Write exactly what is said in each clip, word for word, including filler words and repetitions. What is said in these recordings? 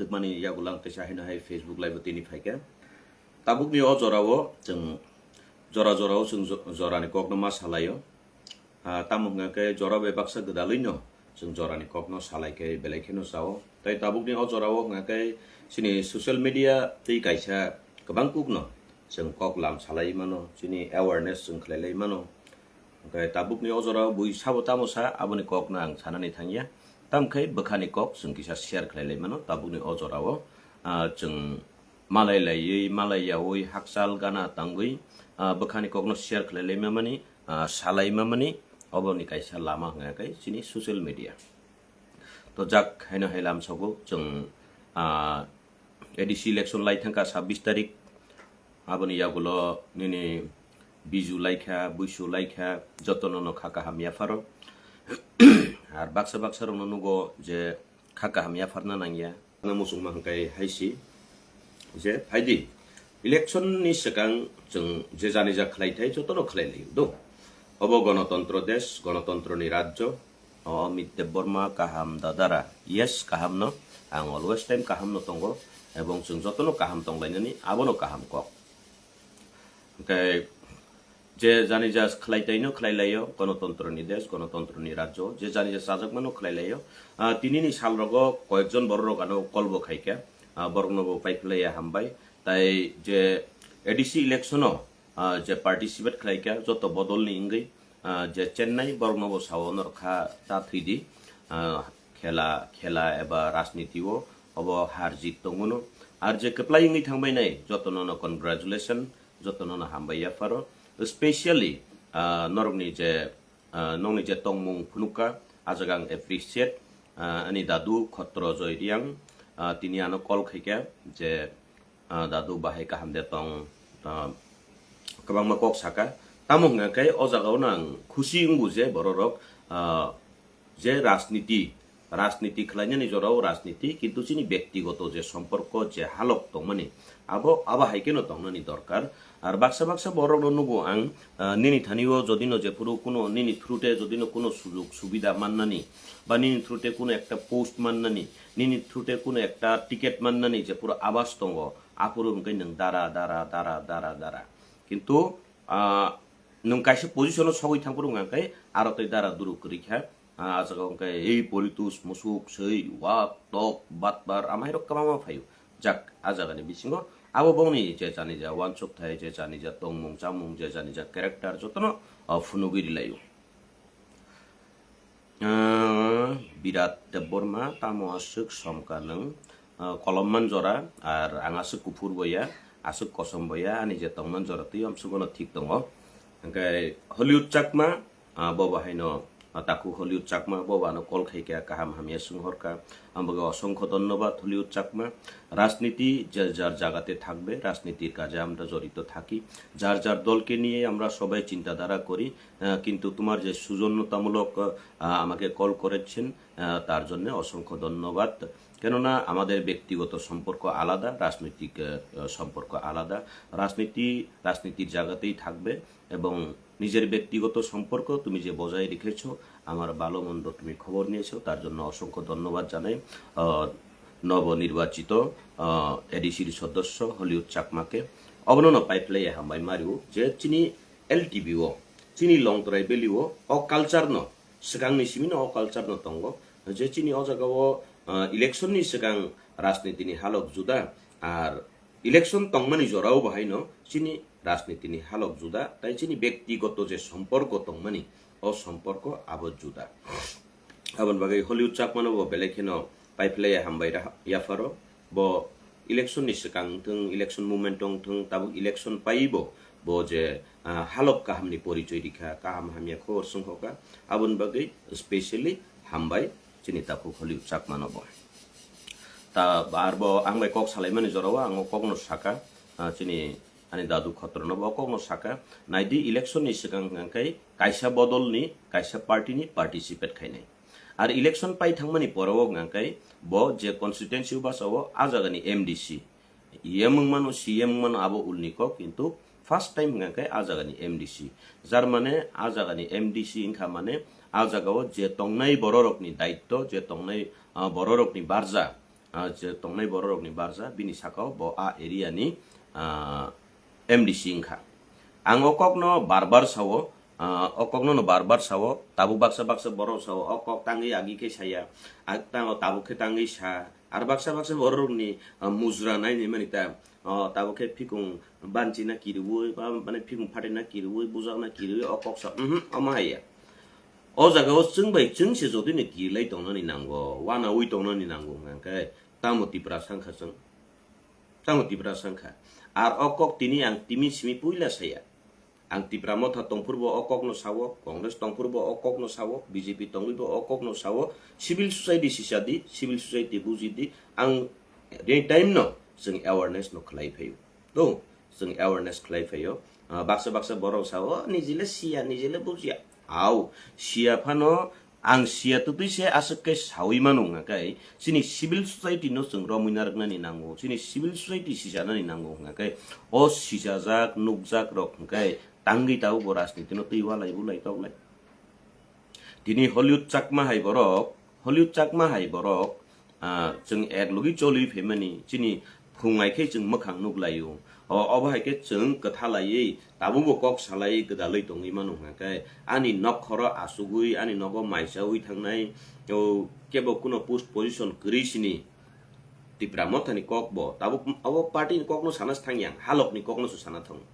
Mani yagulang kaisa haino hai Facebook live o tini phaikha. Tabukni o jorao chwng jora jorao chwng jo-, jorani kokno ma salaio. Ah, tamo hwnkha khe jora bai baksa gwdalwino chwng jorani kokno salai khe belai kheno chao. Tai tabukni o jorao hwnkha khe chini social media tei kaisa kwbang kukno chwng kok lam salai mano, chini awareness chwng khlai lai mano. Hwnkhe tabukni o jorao bui sabo tamo sa, aboni kokno ang sanani thangya. Tamkhe bwkhani kok chwng kisa share khlai lai mano tabukni o jorao. Ah, chwng malai laiwi, malai yaui, hakchal gana tangwi, ah, bwkhani kokno share khlai lai mamani, ah, salai mamani, oboni kaisa lama hwnkha khe chini social media. To jak haino hai lamsogo chwng, ah, A D C election lai thangkha sabbish tarik, aboni yagulo nini biju laikha, buisu laikha, jotono no kha kaham yapharo. Ar baksa baksa rokno nugo je kha kaham yapharna nangya. Ano muchungma hwnkhe hai si je phaidi election ni swkang chwng je jani ja khlai thai jotono khlai lai do. Obo gonotontro desh, gonotontroni rajyo. O Amit Debbarma kaham da dara. Yes, kaham no. Ang always time kaham no tongo. Ebong chwng jotono kaham tonglainani, abono kaham kok. Hwnkhe je jani ja khlai taino khlai laio, gonotontroni desh, gonotontroni rajyo, je jani ja chajakmano khlai laio. Ah, tinini salrogo koyekjon bororok ano kolbo khaikha, ah, borokno bo paiphlaiya hambai. Tai je A D C election o, ah, je participate khlaikha joto bodolni wngwi, ah, je chennai borokno bo sao norok kha ta thwidi, ah, khela, khela eba rajniti o obo har jit tongmano. Ar je kwplai wngwi thangbainai jotono no congratulation, jotono no hambai yapharo. Specially, ah, norokni je, ah, nokni je tongmung phunukha, ah jaga ang appreciate, ah, ani dadu Khotro Joy Riang, ah, tini ano call khaikha je, ah, dadu bahai kaham de tong, ah, kwbangma kok saka. Tamo hwnkha khe o jaga o no ang khusi wngo je bororok, ah, je rajniti, rajniti khlainani jorao rajniti, kintu chini bektigoto je somporko je halok tongmani, abo, abo hai kheno tongnani dorkar. Ar baksa baksa borokno nugo ang, ah, nini thani o jodi no jephuru kuno nini through te jodi no kuno sujog subida mannani, ba nini through te kuno ekta post mannani, nini through te kuno ekta ticket mannani jephuru abas tongo, aphuru hwnkhe nwng dara, dara, dara, dara, dara. Kintu, ah, nwng kaisa position o sogwi thangphuru hwnkha khe aro tei dara duru kwrwi kha. Ah, ah jaga hwnkhe ei poritus, musuk, swi, wak, tok, batbar, amairok kwbangma phaio. Jak, ah jagani bisingo abo bongni je chani ja uansuk thai, je chani ja tongmung chamung, je chani ja character jotono, ah, phunugwi rwlaio. Ah, Birat Debbarma, tamo aswk somka nwng? Ah, kolom man jora, ar ang aswk kuphur bo ya, aswk kosom bo ya, ani je tong man jora twi amswk no thik tongo. Hwnkhe Hollywood Chakma, ah, bo bo haino, ah, takhuk Hollywood Chakma, bo bo ano call khaikha, kaham hamya swnghorkha. Ang bo khe osongkho dhonnobad Hollywood Chakma. রাজনীতি যে যার জায়গাতে থাকবে, রাজনীতির কাজে আমরা জড়িত থাকি। যার যার দলকে নিয়ে আমরা সবাই চিন্তাধারা করি। আহ, কিন্তু তোমার যে সৌজন্যতামূলক, আহ, আমাকে কল করেছেন, আহ, তার জন্য অসংখ্য ধন্যবাদ। কেননা আমাদের ব্যক্তিগত সম্পর্ক আলাদা, রাজনৈতিক, আহ, সম্পর্ক আলাদা। রাজনীতি রাজনীতির জায়গাতেই থাকবে এবং নিজের ব্যক্তিগত সম্পর্ক তুমি যে বজায় রেখেছো, আমার ভালো মন্দ তুমি খবর নিয়েছো, তার জন্য অসংখ্য ধন্যবাদ জানাই, আহ, নবনির্বাচিত, আহ, এডিসির সদস্য হলিউড চাকমাকে। Obono no paiphlai hambai mario je chini L T B o, chini Longtrai Valley o, o culture no, swkang ni simi no o culture no tongo, je chini o jaga o, ah, election ni swkang rajniti ni halok juda, ar election tongmani jora o bahai no chini rajniti ni halok juda, tai chini bektigoto je somporko tongmani, o somporko abo juda. Aboni bagwi Hollywood Chakmano bo belai kheno paiphlai hambai ra-, yapharo. Bo election ni swkang wngthung, election moment wngthung, tabuk election paibo bo je, ah, halok kahamni porichoi rikha, kaham hamya khobor swnghokha. Aboni bagwi specially hambai chini takhuk Hollywood Chakmano bo. Ta, ar bo ang bai kok salaimani jorao ang o kokno saka, ah, chini ani dadu Khotrono bo kokno saka, naidi election ni swkang hwnkha khe kaisa bodolni, kaisa party ni participate khainai. Ar election pai thangmani pore o hwnkha khe bo je constituency o basa o, a jagani M D C, E M wngmano, C E M wngmano, abo ulni kok, kintu first time hwnkha khe a jagani M D C. Jar mane a jagani M D C wngkha mane a jagao je tongnai bororokni daitto, je tongnai, ah, bororokni barja, ah, je tongnai bororokni barsa, bini sakao bo a area ni, ah, M D C wngkha. Ang o kokno bar bar sao, ah, o kokno no bar bar sao, tabuk baksa baksa borok sao, o kok tangwi agi khe saya, a, ta-, tabuk khe tangwi sa, ar baksa baksa bororokni, ah, mujra nainai mani ta, o tabuk khe phikung banchina kiriwi, ba, mane phikung phatina kiriwi, bujakna kiriwi, o kok sa, mhm, omo hai ya. O jaga o chwng bai chwng se jotoi no kirilai tongnani nango, wanaui tongnani nango hwnkhe tamo Tipra sangkha chwng? Tamo Tipra sangkha? Ar o kok tini ang timi simi puila saya. Ang Tipra Motha tongphuru bo o kokno sao, Congress tongphuru bo o kokno sao, B J P tongwi bo o kokno sao, civil society sisa di, civil society buji di, ang any time no chwng awareness no khlai phaio. To, chwng awareness khlai phaio. Ah, baksa baksa borok sao, "O, nijile siya, nijile bujiya." Au, siya phano ang siya twtwi se aswk khe saui mano hwnga khe, chini civil society no chwng romwi narwknani nango, chini civil society sijanani nango hwnga khe, o sijajak, nukjak rok hwnkhe tangwi tabuk bo rajniti no twi walai bulai toklai. Tini Hollywood Chakma hai borok, Hollywood Chakma hai borok, ah, chwng ek logi choli phaimani, chini phungnai khe chwng mwkhang nuklaio. O, obo hai khe chwng kwthalaiwi, tabukbo kok salaiwi gwdalwi tongwi mano hwnka khe, ani nokhoro asugwi, ani nogo maisaui thangnai, o, kebo kuno post position kwrwi sini. Tipra Mothani kok bo, tabuk abo party ni kokno sana thang yang, halok ni kokno se sana thango.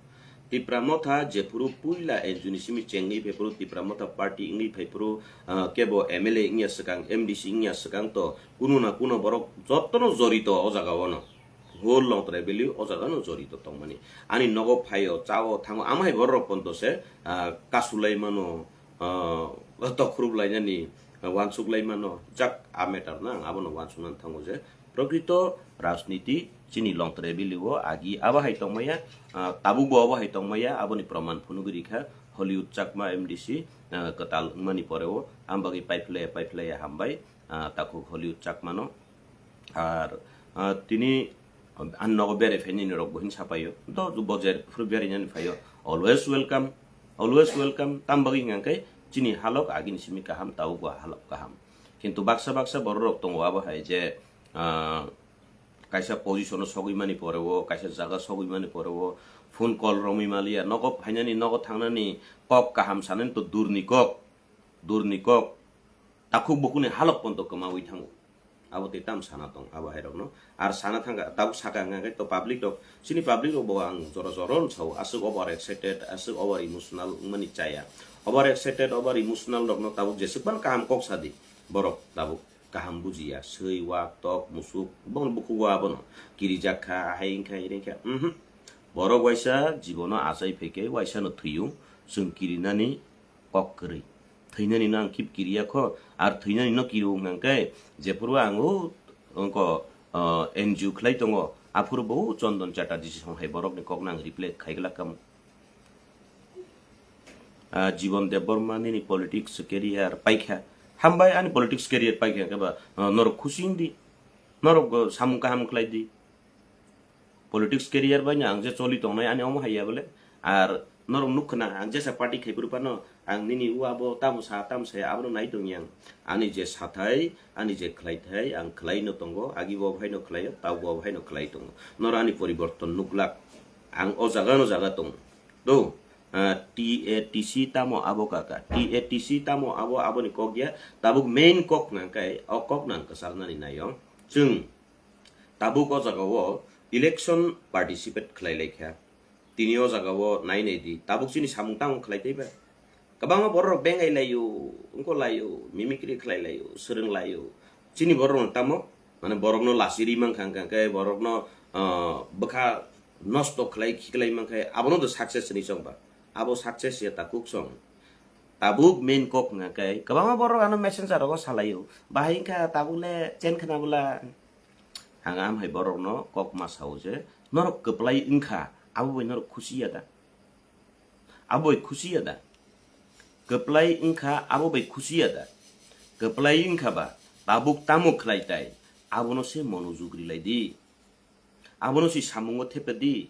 Tipra Motha jephuru puila N G O ni simi chengwi phaiphuru, Tipra Motha party wngwi phaiphuru, ah, kebo M L A wngya swkang, M D C wngya swkang to, kuno na kuno borok jotono jorito o jaga o no. Whole Longtrai Valley o jaga no jorito tongmani. Ani nogo phaio, chao, thango, amo hai borok ponto se, ah, kasulai mano, ah, tokhrup lainani, ah, wansuk lai mano, jak a matter na, ang abono wansukna thango je, prokrito rajniti chini Longtrai Valley o agi abo hai tongmaya, ah, tabukbo abo hai tongmaya, aboni proman phunugwi rikha Hollywood Chakma M D C, ah, kwtal wngmani poreo, ang bagwi paiphlaiya, paiphlaiya hambai, ah, takhuk Hollywood Chakmano. Ar, ah, tini, ah, ani nogo berai phainani rok bo hinsa paio. Do bo jer phuru berainani phaio. Always welcome, always welcome. Tam bagwi hwnka khe chini halok agini simi kaham, tabukbo halok kaham. Kintu baksa baksa borok rok tongo abo hai je, ah, kaisa position o sogwi mani poreo, kaisa jaga sogwi mani poreo, phone call romwi maliya, nogo phainani, nogo thangnani kok kaham sanani to durni kok, durni kok. Takhuk bukhukni halok ponto kwmawi thango. Abo tei tam sana tong, abo hai rokno. Ar sana thangkha, tabuk saka hwnka khe to public rok, chini public rok bo ang jora jora no sao, aswk over excited, aswk over emotional wngmani chaya. Over excited, over emotional rokno tabuk jeswk phano kaham kok sadi borok tabuk. Kaham bujiya, swi, wak, tok, musuk, bono bukhuk o abono kirijak kha, ahai wngkha, iri wngkha, mhm. Borok waisa jibono achai phaikhe waisa no thwiyo, chwng kirinani kok kwrwi. Thwinani no ang khib kiriya kho, ar thwinani no kiriwo hwnka khe, jephuru ang o, ongko, ah, N G O khlai tongo, aphuru bo Chondon Chatterjee song hai borokni kokno ang reply khai glak kamo. Ah, Jibon Debbarma nini politics career paikha. Hambai ani politics career paikha hwnkhe ba, ah, norok khusi wngdi. Norok, ah, samung kaham khlai di. Politics career bai no ang je choli tongnai ani omo hai ya bole. Ar norok nuk khna ang jesa party khai phuru phano ang nini o abo tamo sa tamo sa abono nai tong yang. Ani je sathai, ani je khlai thai ang khlai no tongo, agi bo hai no khlai o, tabo bo hai no khlai tongo. Norok ani poriborton nuk glak. Ang o jaga no jaga tongo. Do, ah, T A T C tamo abo kaka. T A T C tamo abo, aboni kok ya. Tabuk main kok nang kai, o kok nang kwchar nani nayo. Chwng tabuk o jaga o election participate khlai lai kha. Tini o jaga o nai nai di. Tabuk chini samung tamo khlai tei ba. Kwbangma borok rok bengai laio, wngko laio, mimicry khlai laio, swrwng laio. Chini borok rok tamo, mane borok no lachiri mankha, hwnkha khe borok no, ah, bwkha nosto khlai khiklai mankha, abono do success hinwi chong ba. Abo success ya takhuk chong. Tabuk main kok hwnkha khe kwbangma borok ano messenger rogo salaio. Bahai wngkha tabuk le chen khna bwla. Ang am hai borok no kok ma sao je norok kwplai wngkha, abo bai norok khusi ya da? Abo bai khusi ya da? Kwplai wngkha, abo bai khusi ya da? Kwplai wngkha ba, tabuk tamo khlai tai, abono se monojog rilai di. Abono se samungo thepe di.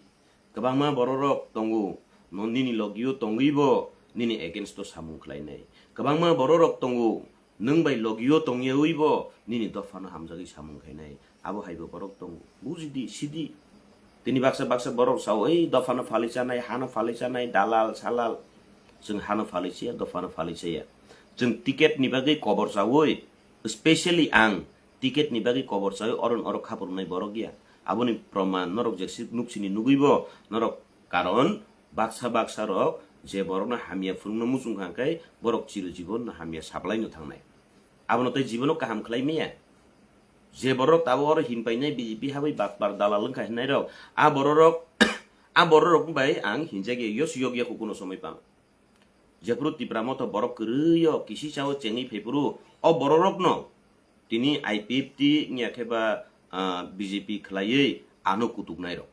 Kwbangma bororok tongo, no nini logio tongwi bo nini against o samung khlainai. Kwbangma bororok tongo, Nwng bai logio tongyawi bo nini dophano hamjagwi samung khainai. Abo hai bo borok tongo. Bujidi, sidi. Tini baksa baksa borok sao, "Ei dophano phalwi chanai, hano phalwi chanai, dalal, salal." Chwng hano phalwi chaya, dophano phalwi chaya. Chwng ticket ni bagwi kobor chawi, specially ang ticket ni bagwi kobor chawi oron oro khaprwnai borok ya. Aboni proman norok je sik nuk sini nugwi bo norok, karon baksa baksa rok je borokno hamya phunukno muchung kha khe borok chiro jibon no hamya saplai no thangnai. Abono tei jibono kaham khlai maya. Je borok tabuk oro hin painai B J P habai bakbar dalal wngkha hinnairok, a bororok, a bororok bai ang hinjakya, yos yokya kukuno somoi pang. Jephuru Tipra Motha borok kwrwi o kisi chao chengwi phaiphuru, o bororokno tini I P F T wngya khe ba, ah, B J P khlaiwi ano kutuknairok.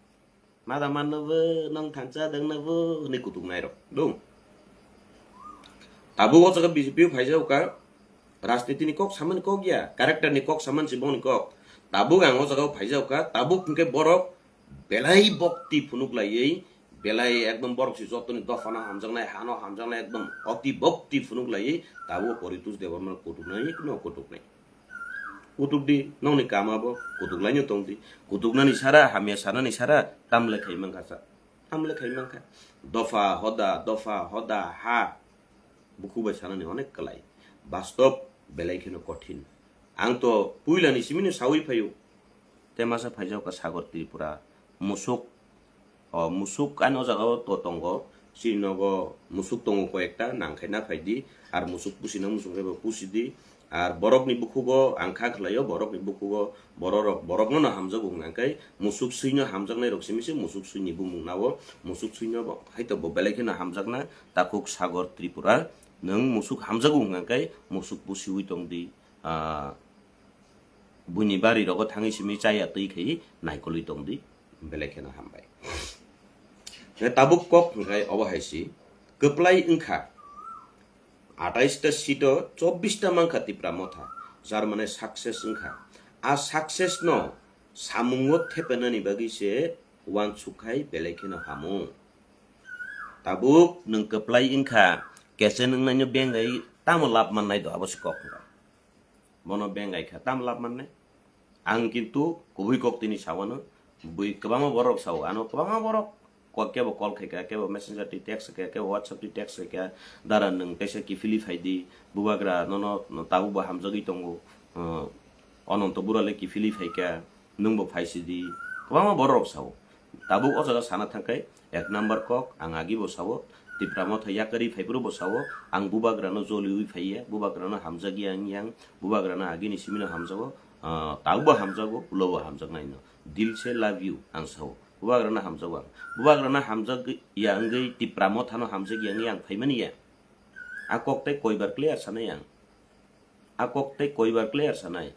Mada manno bo, nong thansa dangno bo, hwnwi kutuknairok. Dong. Tabuk o jaga B J P o phaijao ka, rajniti ni kok samani kok ya, character ni kok samani se boni kok. Tabuk ang o jaga o phaijao ka, tabuk hwnkhe borok belai bokti phunuk laiwi, belai ekdom borok si jotoni dophano hamjaknai, hano hamjaknai, ekdom oti bokti phunuk laiwi, tabuk o Poritos Debbarma kutuknai, no kutuknai. Kutuk di, nokni kama bo kutuk laino tong di. Kutuknani sara, hamya sanani sara, tamle khai mankha sa. Tamle khai mankha. Dopha hoda, dopha hoda, ha. Bukhuk bai sanani onek kwlai. Bastob belai kheno kothin. Ang to puilani simino sawi phaio. Te masa phaijao ka Sagor Tripura. Musuk O musuk ani o jaga o to tongo, chini nogo musuk tongo koyekta, nang khai na phai di, ar musuk pusi na muchung khe bo pusi di, ar borok ni bukhugo ang kha khlai o, borok ni bukhugo borok rok, borok no no hamjago hwnkha khe musuk swi no hamjaknai rok simi se musuk swi ni bumung na o, musuk swi no bo hai to bo belai kheno hamjakna takhuk Sagor Tripura, nwng musuk hamjago hwnkha khe musuk pusi wi tong di, ah, buini bari rogo thangwi simi chaya twi khai naikolwi tong di, belai kheno hambai. Hwnkhe tabuk kok hwnkhe obo hai si kwplai wngkha, atais ta seat o chobbish ta mankha Tipra Motha, jar mane success wngkha. A success no samungo thepenani bagwi se uansuk khai belai kheno hamung. Tabuk nwng kwplai wngkha, kesen wngnaino bengai tamo lab mannai do, abo se kok wngkha. Bono bengai kha, tam lab mannai. Ang kintu kubui kok tini sawano, bui kwbangma borok sawo, ano kwbangma borok ko-, kebo call khaika, kebo messenger twi text khaika, kebo WhatsApp twi text khaika, dara nwng teisa kiphilwi phai di, bubagra nono tabuk bo hamjagwi tongo, uh, Ononto Bura le kiphilwi phaika, nwng bo phai si di, kwbangma borok sawo. Tabuk o jaga sana thangkhai, ek number kok, ang agi bo sawo, Tipra Motha yakarwi phaiphuru bo sawo, ang bubagrano joliwi phaiya, bubagrano hamjakya wng yang, bubagrano agini simino hamjago, ah, tabuk bo hamjago, ulo bo hamjaknaino. Dil se love you, ang sawo. Bubagrano hamjago ang. Bubagrano hamjakya wngwi Tipra Mothano hamjakya wngwi ang phaimani ya. A kok tei koibar clear sanai ang. A kok tei koibar clear sanai.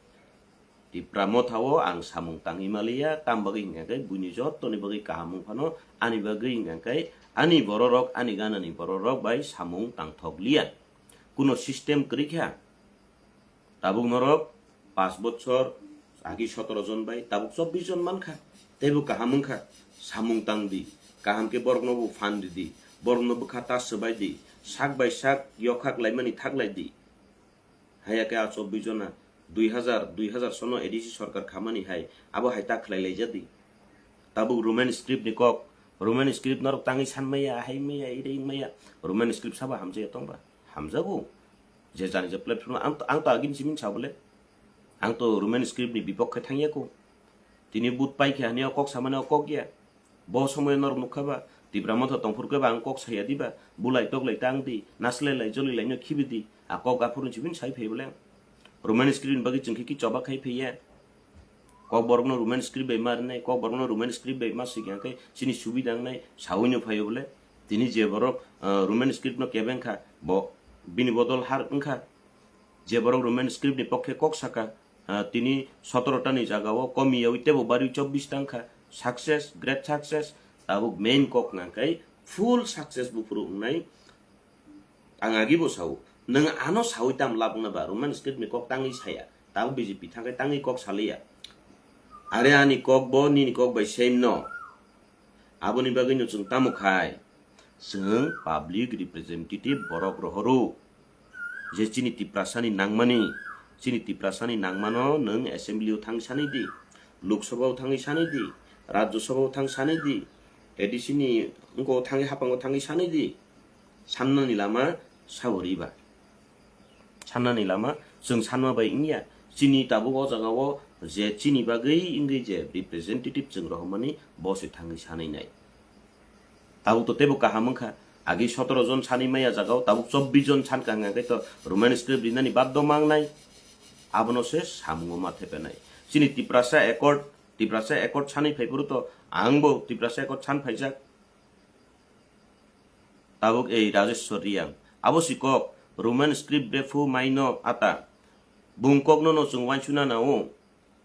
Tipra Motha o ang samung tangwi maliya, tam bagwi hwnkha khe buini jottoni bagwi kaham wng phano, ani bagwi hwnkha khe ani bororok, ani ganani bororok bai samung tangthok liya. Kuno system kwrwi kha. Tabuk norok paanch bochor agi sotoro jon bai, tabuk chobbish jon mankha. Teibo kaham wngkha. Samung tang di. Kaham khe borokno bo phan ridi. Borokno bwkha ta swbai di. Sak bai sak yokhak laimani thak lai di. Haiya khe a chobbish jona dui hazar, dui hazar sono A D C sorkar khamani hai, abo hai ta khlai lai jadi. Tabuk Roman script ni kok, Roman script norok tangwi san maya, hai maya, iri wng maya, Roman script sabo hamjaya tongba? Hamjago. Je jani je platform, ang to, ang to agini simi sa bole. Ang to Roman script ni bipokhe thangya ko. Tini but pai khe hania kok samani o kok ya. Bo somoyo norok nukha ba, Tipra Motha tongphuru khe ba ang kok saya di ba, bulai toklai tang di, naslai lai joli lai no khibi di, a kok aphuru chibin sai phai bole. Roman script ni bagwi chwng khe ki choba khai phai ya. Kok borok no Roman script bai ma rwnai, kok borok no Roman script bai ma sigi ang khe chini subida wngnai sawi no phai bole. Tini je borok, ah, Roman script no kebeng kha, bo bini bodol har wngkha. Je borok Roman script ni pokhe kok saka, ah, tini sotoro ta ni jaga o komi yawi tebo bari chobbish ta wngkha. Success, great success. Tabuk main kok nang khe full success buphuru wngnai. Ang agi bo sao, nwng ano sawi tam lab wngna ba Roman script ni kok tangwi saya. Tabuk B J P thang khe tangwi kok saliya. Are ani kok bo nini kok bai same no. Aboni bagwi no chwng tamo khai? Chwng public representative borok rohoro. Je chini Tiprasani nangmani, chini Tiprasani nangmano nwng assembly o thang sanwi di, Lok Sabha o thangwi sanwi di, Rajya Sabha o thang sanwi di, A D C ni wngko thangwi haphango thangwi sanwi di. Sannani lama sabo riba. Sannani lama chwng sanma bai wngya. Chini tabuk o jaga o je chini bagwi wngwi je representative chwng rohormani bo se thangwi sanwi nai. Tabuk to teibo kaham wngkha. Agi sotoro jon sanwi maya jaga o tabuk chobbish jon sankha hwnka khe to Roman script rinani baddo mangnai. Abono se samungo ma thepenai. Chini Tiprasa Accord, Tiprasa Accord sanwi phaiphuru to angbo Tiprasa Accord san phaijak. Tabuk ei Rajeshwar Riyang. Abo si kok, Roman script bephu maino ata. Bung kokno no chwng wansuna nao.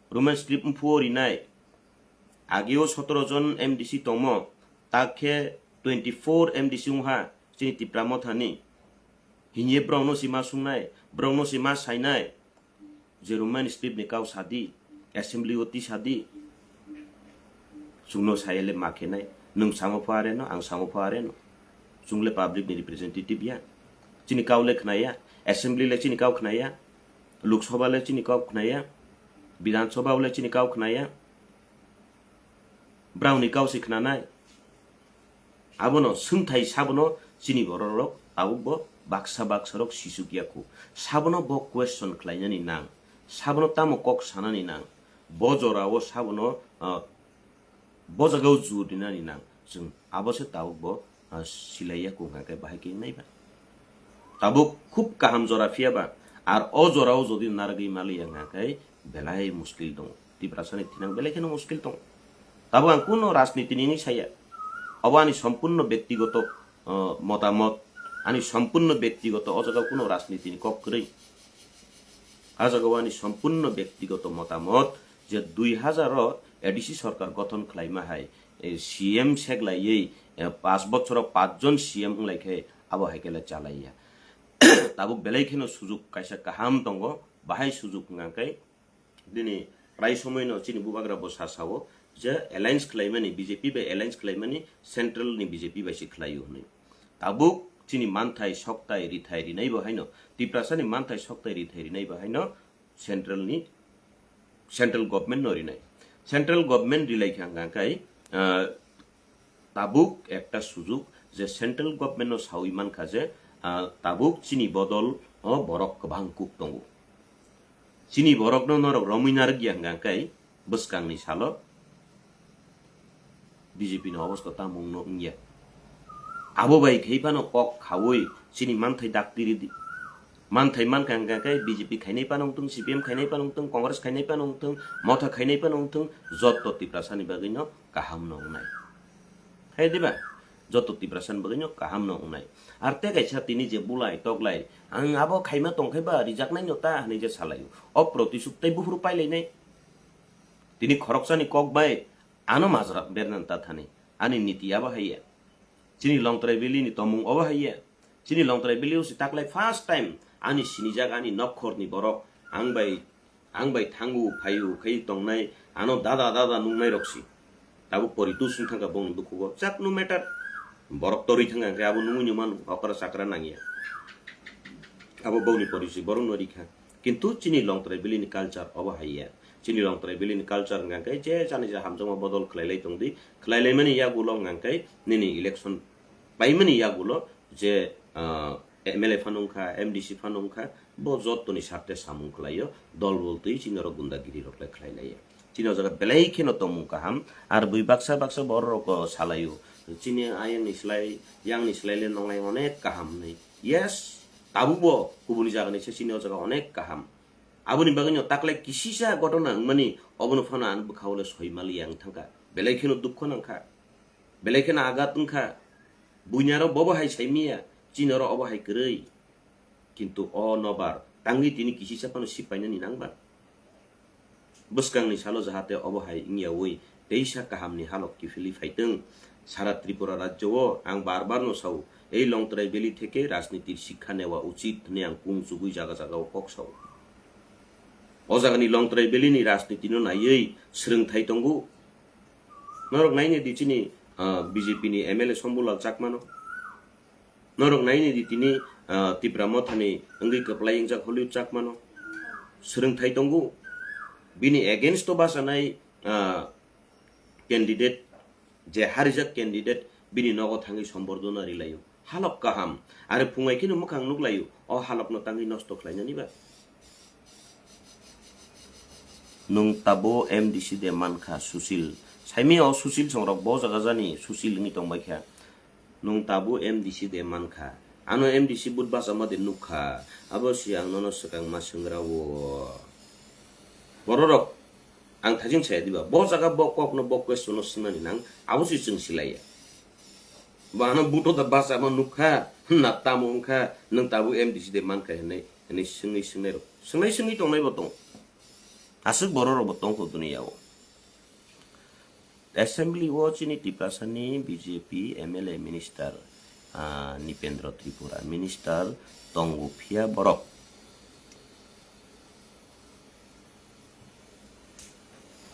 Roman script mphuo rinai. Agio sotoro jon M D C tongmo. Tak khe twenty four M D C wngha chini Tipra Mothani. Hiye borokno si ma sungnai, borokno si ma sainai. Je Roman script ni kau sadi, assembly o ti sadi. Chwngno sayele ma khenai, nwng samo pho areno, ang samo pho areno. Chwngle public ni representative ya. Chini kau le khnaya, assembly le chini kau khnaya, Lok Sabha le chini kau khnaya, Bidhan Sabha le chini kau khnaya. Brao ni kau se khnanai. Abono swngthai sabono chini bororok tabukbo baksa baksarok sisuk ya kho. Sabono bo question khlainani nang. Sabono tamo kok sanani nang. Bo jorao sabono, ah, bo jagao jur rinani nang. Chwng abo se tabukbo, ah, silai ya kho hwnka khe bahai khe wngnai ba. Tabuk khub kaham jora phiya ba. Ar o jorao jodi narwgwi maliya hwnka khe belai muskil tongo. Tiprasani thinang belai kheno muskil tongo. Tabuk ang kuno rajniti ni wngwi saya. Obo ani sompurno bektigoto, uh, motamot, ani sompurno bektigoto, o jaga kuno rajniti ni kok kwrwi. A jaga o ani sompurno bektigoto motamot je dui hazar o A D C sorkar gothon khlaima hai, eh, C M seglaiwi, eh, paanch bochoro paanch jon C M wnglai khe abo hai khe le chalaiya. Tabuk belai kheno sujuk kaisa kaham tongo, bahai sujuk hwnka khe Bini prai somoino chini bubagra bo sa sao je alliance khlaimani, B J P bai alliance khlaimani central ni B J P bai se khlaio hwnwi. Tabuk chini manthai soktai rithai rinai bo haino, Tiprasani manthai soktai rithai rinai bo haino central ni, central government no rinai. Central government rilai kha hwnka khe, ah, Tabuk ekta sujuk je central government no sawi mankha je, ah, tabuk chini bodol o borok kwbang kuk tongo. Chini borok no norok romwi narwk ya hwnka khe bwskang ni salo B J P ni obosta tamung no wngya. Abo bai khe phano kok khawi chini manthai daktiri di. Manthai mankha hwnka khe B J P khainai phano wngthung, C P M khainai phano wngthung, Congress khainai phano wngthung, Motha khainai phano wngthung, jotto Tiprasani bagwi no kaham no wngnai. Hai diba? Joto Tiprasani bagwi no kaham no wngnai. Ar tei kaisa tini je bulai toklai, ang abo khaima tongkhai ba rijaknai no ta hwnwi je salai. O protisuk tei buphuru pailainai. Tini khoroksani kok bai ano majra bernan ta thani. Ani niti abo hai ya. Chini Longtrai Valley ni tomung obo hai ya. Chini Longtrai Valley o si taklai first time ani sinijak ani nokhor ni borok ang bai, ang bai thangu phayu khai tongnai ano dada dada nungnai rok si. Tabuk poritus wng thangkha bongni bukhugo. Chak no matter. Borok torwi thangkha hwnkhe abo nungui nungmano okra chakra nangya. Abo bongni porisi borok no rikha. Kintu chini Longtrai Valley ni culture obo hai ya. Chini Longtrai Valley ni culture hwnkha khe je jani ja hamjakma bodol khlailai tongdi. Khlailaimani yagulo hwnkha khe nini election paimani yagulo je, ah, M L A phano wngkha, M D C phano wngkha, bo jottoni sarte samung khlaio, dol bol twi chini oro gundagiri rok le khlai laiya. Chini o jaga belai kheno tongmung kaham, ar bui baksa baksa borok rok salaio. Chini ayang ni slai, yang ni slai le nonglai onek kaham hinwi. Yes, tabuk bo kubuni jaga ni se chini o jaga onek kaham. Aboni bagwi no taklai kisisa gotona wngmani obono phano ang bwkhao le soi maliya wng thangkha. Belai kheno dukho nangkha. Belai kheno agat wngkha. Buini aro bobo hai saimiya, chini oro obo hai kwrwi. Kintu o nobar tangwi tini kisisa phano sip painani nangba. Bwskangni salo jahate obo hai wngyawi teisa kahamni halok kiphilwi phaitwng. Sara Tripura rajyo o ang bar bar no sao, ei Longtrai Valley theke rajnitir sikha newa uchit hwnwi ang kung chugwi jaga jaga o kok sao. O jagani Longtrai Valley ni rajniti no naiwi swrwngthai tongo. Norok naini di chini, ah, B J P ni M L A Sombulal Chakma no. Norok naini di tini, Ah, Tipra Mothani wngwi kwplai wngjak Hollywood Chakmano. Swrwngthai tongo. Bini against o bachanai, ah, candidate, je harijak candidate, bini nogo thangwi sombordona rilaio. Halok kaham. Are phungai kheno mwkhang nuklaio. O halokno tangwi nosto khlainani ba. Nwng tabo M D C de mankha Susil. Saimi o Susil songrok bo jaga jani Susil wngwi tongbaikha. Nwng tabo M D C de mankha. Ano M D C but bachama de nukha. Abo si ang nono swkang ma swngrao. Bororok ang thajin saya diba. Bo jaga bo kokno bo question no swngnani nang. Abo si chwng silaiya. Bo ano buto da bachama nukha. Na tamo wngkha. Nwng tabo M D C de mankha hinwi, hinwi swngwi swngnairok. Swngwi swngwi tongnai bo tong. Aswk bororok bo tongkho duniya o. Assembly o chini Tiprasani B J P M L A minister, ah, Nipendra Tripura minister tongo phiya borok.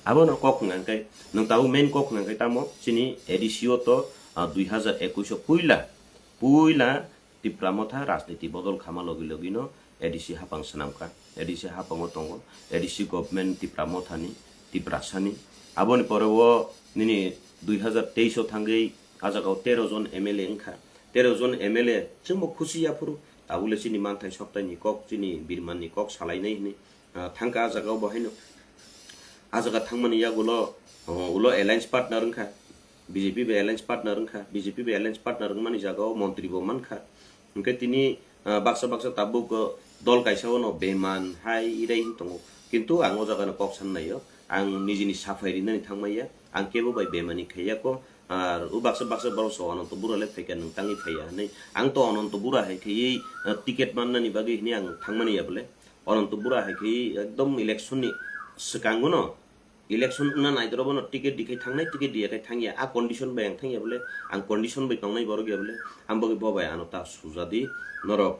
Abono kok hwnka khe, nwng tabuk main kok hwnka khe tamo chini A D C o to, ah, dui hazar ekwis o puila, puila Tipra Motha rajniti bodol khama logi logi no A D C hapang swnamkha, A D C hapango tongo, A D C government Tipra Mothani, Tiprasani. Aboni pore o nini dui hazar teis o thangwi a jaga o tero jon M L A wngkha. Tero jon M L A chwngbo khusi yaphuru, tabukle chini manthai soktaini kok, chini birmanni kok salainai hinwi, ah, thangkha a jaga o bo haino. A jaga thangmani yagulo, oh, ulo alliance partner wngkha, B J P bai alliance partner wngkha, B J P bai alliance partner wngmani jaga o montri bo mankha. Hwnkhe tini, ah, baksa baksa tabuk, ah, dol kaisa o no beman hai irai wng tongo. Kintu ang o jaga no kok san naio, ang nijini saphai rinani thangmaiya, ang kebo bai bemani khaiya ko, ar o baksa baksa borok so Ananto Bura le phaikha nwng tangwi phaiya hinwi. Ang to Ananto Bura hai khaiwi, ah, ticket mannani bagwi hinwi ang thangmani ya bole. Ananto Bura hai khaiwi ekdom election ni swkango no Election wngna naidoro bono ticket di khai thangnai, ticket diya khai thangya. A condition bai ang thangya bole, ang condition bai tongnai borok ya bole, ang bagwi bo bai ano ta sujadi norok.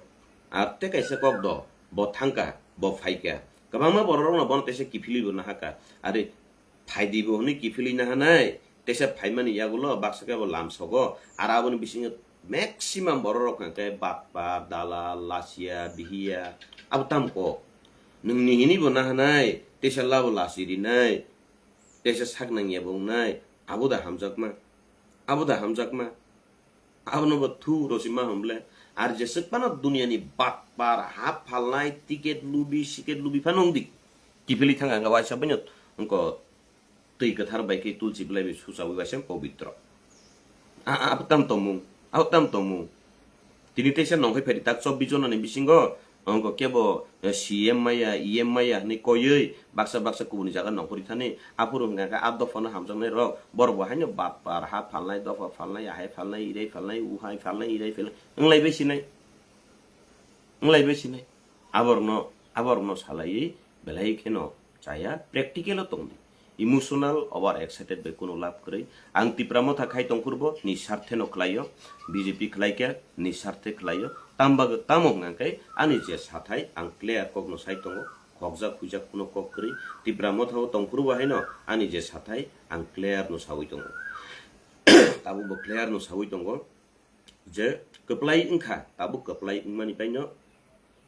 Ar tei kaisa kok do, bo thangka, bo phaika. Kwbangma borok rokno bono teisa kiphilwi bo nahaka. Are phaidi bo hwnwi kiphilwi nahanai, teisa phaimani yagulo baksa khe bo lamsogo. Ar aboni bisingo maximum borok rok hwnkhe batpar, dalal, lachiya, bihiya, abo tamo kok. Nwng nihini bo nahanai, teisa labo lachi rinai, teisa sak nangya bo wngnai, abo da hamjakma, abo da hamjakma, abono bo thu rosi ma hwn ble, ar jeswk phano duniya ni batpar hap phalnai, ticket lubi, siket lubi phano wng di, kiphilwi thang ang waisa baino wngko. Twi kwthar bai khe tulsi belai bai suchawi bai se pobitro. A, a, abo tam tongmung, abo tam tongmung. Tini teisa nongkhai phaidi tak chobbish jona ni bisingo, ongko kebo, eh, C M maya, E M maya hinwi koiwi baksa baksa kubuni jaga nongkhorwi thani. Aphuru hwnkha khe a dophano hamjaknai rok, borok bo haino batpar ha phalnai, dopha phalnai, ahai phalnai, irai phalnai, uhai phalnai, irai phalnai, wnglai bai sinai. Wnglai bai sinai. Aborokno, aborokno salaiwi belai kheno chaya, practical o tongdi. Emotional, over excited bai kunu lab kwrwi. Ang Tipra Motha khai tongphuru bo ni sarthe no khlaio, B J P khlai khe ni sarthe khlaio. Tamo bagwi tamo hwnkha khe ani je sathai ang clear kok no sai tongo, khokjak huijak kuno kok kwrwi. Tipra Motha o tongphuru bo haino ani je sathai ang clear no sawi tongo. Tabuk bo clear no sawi tongo. Je kwplai wngkha, tabuk kwplai wngmani paino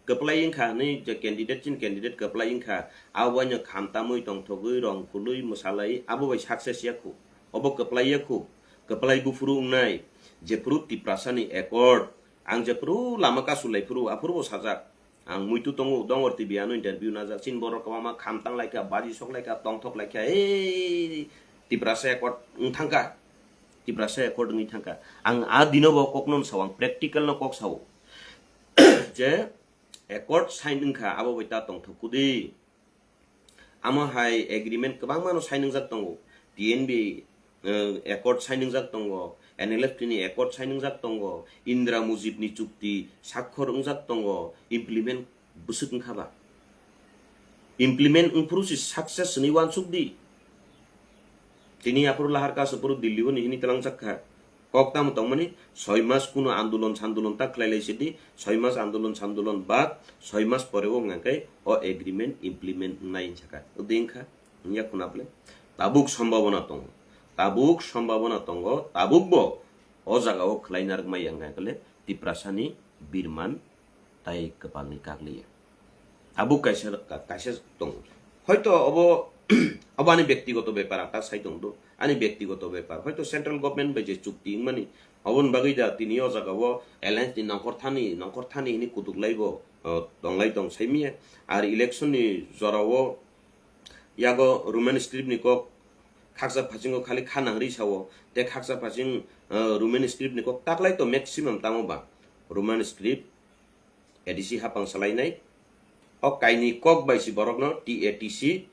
kwplai wngkha hinwi je candidate chini candidate kwplai wngkha, abo baino khamtamwi tongthogwi rong khului mwsalai abo bai success ya khu, obo kwplai ya khu, kwplai buphuru wngnai, jephuru Tiprasani accord, ang jephuru lama kasu lai phuru aphuru bo sajak, Ang muitu tongo, Dongor T V ano interview najak. Chini borok kwbangma khamtang laikha, baji sok laikha, tongthok laikha. Ei, Tiprasa accord wng thangkha. Tiprasa accord wngwi thangkha. Ang a dino bo kokno sao, ang practical no kok sao. Je accord sign wngkha, abo bai ta tongthok kudi. Amo hai agreement kwbangma no sign wngjak tongo. T N B, eh, accord sign wngjak tongo. N L F T ni accord sign wngjak tongo. Indra Mujib ni chukti sakhor wngjak tongo. Implement bwswk wngkha ba? Implement wngphuru si success hwnwi uansuk di. Tini aphuru lahar kasu phuru Delhi o ni hini tlangjak kha. Kok tamo tongmani, soi mas kuno andolon sandolon ta khlai lai sidi, soi mas andolon sandolon bad, soi mas pore o hwnka khe o agreement implement wngnai hwnsa kha. Wngya khuna bwle? Tabuk sombhabona tongo. Tabuk sombhabona tongo, tabuk bo o jaga o khlai narwk mai ya hwnka khe le Tiprasani birman tai kwpalni kakliya. Abo kaisa, ka-, kaisa tongo. Hoito obo, obo ani bektigoto bepar, ang ta sai tongdo. Ani bektigoto bepar. Hoito central government bai je chukti wngmani, oboni bagwi da tini o jaga o alliance ni nongkhor thani, nongkhor thani hini kutuk lai bo, o, tonglai tong sai miya. Ar election ni jora o yago Roman script ni kok khaksa phasingo khali kha nangri sao. Te khaksa phasing, o, Roman script ni kok taklai to maximum tamo ba. Roman script, A D C hapang salainai. O kaini kok bai si borokno T A T C.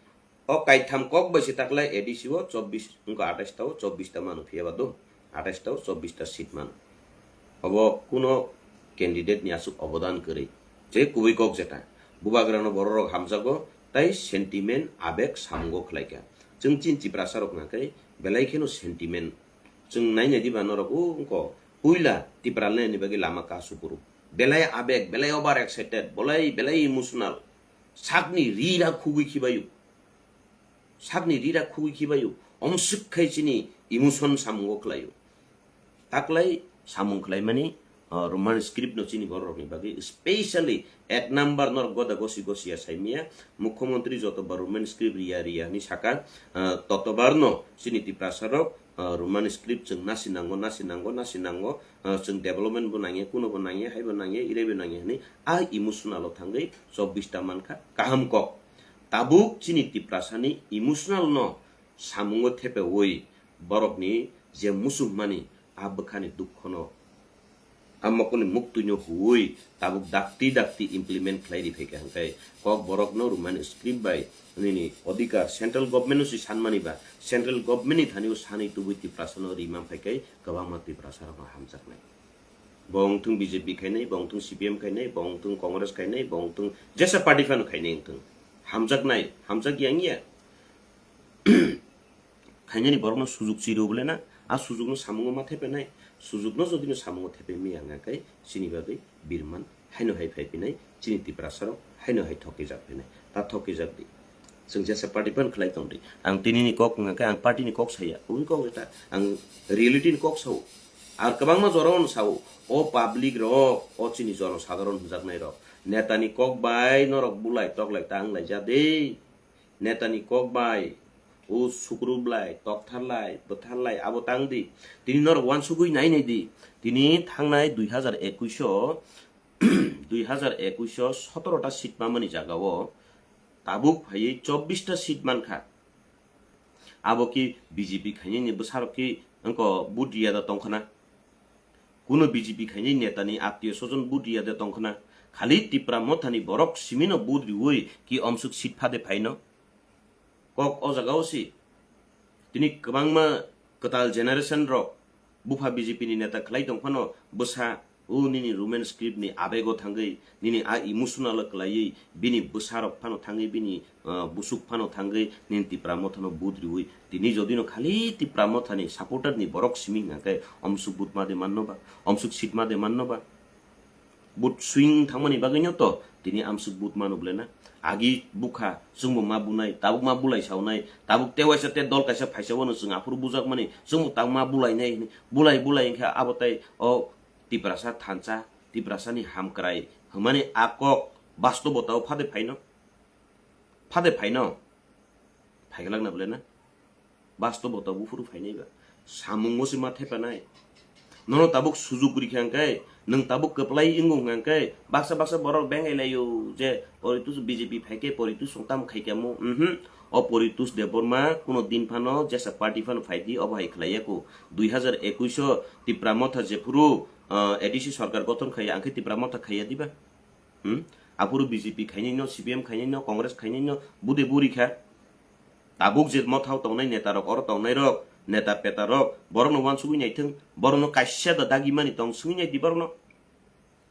O kaitham kok bai si taklai A D C o chobbish, wngkha atais ta o chobbish ta mano phiya ba do. Atais ta o chobbish ta seat mano. Obo kuno candidate ni aswk obodan kwrwi. Je kubui kok jeta. Bubagrano bororok hamjago tai sentiment abek samungo khlaikha. Chwng chini Tiprasa rok hwnkhe belai kheno sentiment. Chwng nainai diba norok o wngkho puila Tipraland ni bagwi lama ka supuru. Belai abek, belai over excited, belai, belai emotional. Sakni rira khugwi khibayu. Sakni rira khugwi khibayu. Omswk khai chini emotion samungo khlayu. Taklai samung khlaimani, uh, Roman script no chini borok rokni bagwi, specially ek number norok goda gosi gosi ya saimiya, mukhyamantri joto ba Roman script riya riya hinwi saka, uh, totobar no chini Tiprasa rok, uh, Roman script chwng nasi nango, nasi nango, nasi nango, uh, chwng development bo nangya, kuno bo nangya, hai bo nangya, irai bo nangya hinwi a emotional o thangwi chobbish ta mankha kaham kok. Tabuk chini Tiprasa ni emotional no samungo thepeui borokni je muchungmani a bwkhani dukhono, a mokoni muktwino huui tabuk dakti dakti implement khlai ri phaikha hwnkhe kok borokno Roman script bai nini odhikar central government no si sanmani ba central government ni thani o sanwi tubui Tiprasa no rima phaikhai kwbangma Tiprasa rok hamjaknai. Bo wngthung B J P khainai, bo wngthung C P M khainai, bo wngthung Congress khainai, bo wngthung jesa party phano khainai wngthung. Hamjaknai, hamjak yang ya. Khainani borokno sujuk chiri bole na, a sujukno samungo ma thepenai, sujukno jodino samungo thepe miya hwnga khe chini bagwi birman haino hai phai phinai, chini Tiprasa rok haino hai thokijak phinai, ta thokijak di. Chwng jesa party phano khlai tong di. Ang tini ni kok hwnga khe ang party ni kok saya, ui kok eta ang reality ni kok sao. Ar kwbangma jora ono sao, o public rok, o chini jono sadharon hwnjaknai rok, neta ni kok bai norok bulai toklai ta wng lai ja de. Netani kok bai, o sukru blai, tokthar lai, bwthar lai, abo tang di. Tini norok uansugui nai nai di. Tini thangnai dui hazar ekush o, dui hazar ekush o sotoro ta seat mamani jaga o tabuk phaiwi chobbish ta seat mankha. Abo ki B J P khainani bwsarok ki wngkho vote riya da tongkhana. Kuno B J P khainai netani attiyo sojon vote riya de tongkhna, khali Tipra mothani borok simino vote riui ki omsuk seat phade phaino. Kok o jaga o si. Tini kwbangma kwtal generation rok bupha B J P ni neta khlai tongphano bwsa o nini Roman script ni abego thangwi nini a emotional o kwlaiwi bini bwsarok phano thangwi bini ah, busuk phano thangwi nini Tipra mothano vote riui tini jodino khali Tipra mothani supporter ni borok simi hwnkha khe omsuk vote ma de manno ba, omsuk seat ma de manno ba. Vote swing thangmani bagwino to tini amsuk vote mano bole na. Agi bukha chwngbo ma bunai, tabuk ma bulai saunai, tabuk te waisa te dol kaisa phaisa wano chwng aphuru bujakmani chwngbo tabuk ma bulainai hwnwi bulai bulai wngkha abo tai o Tiprasa thansa, Tiprasani hamkrai hwnmani a kok bastobo tao phade phaino. Phade phaino. Phaiglak na bole na. Bastobo to buphuru phainai ba. Samungo se ma thepanai. Nono tabuk sujuk rikha hwnkhe, nwng tabuk kwplai wngo hwnkhe, baksa baksa borok bengai laio je Poritus B J P phaikhe Poritus song tamo khaikha mo. Mhm. O Poritus Debbarma kuno din phano jesa party phano phaidi obo hai khlaiya ko. Dui hazar ekush o Tipra Motha jephuru, ah, A D C sarkar gothon khaiya, angkhe Tipra Motha khaiya diba? Hmm? Aphuru B J P khainai no, C P M khainai no, Congress khainai no, bude buri kha. Tabuk je mothao tongnai neta rok, oro tongnai rok, neta peta rok, borok no uansugui naithung, borok no kaisa da dagi mani tong sungui nai di borok no.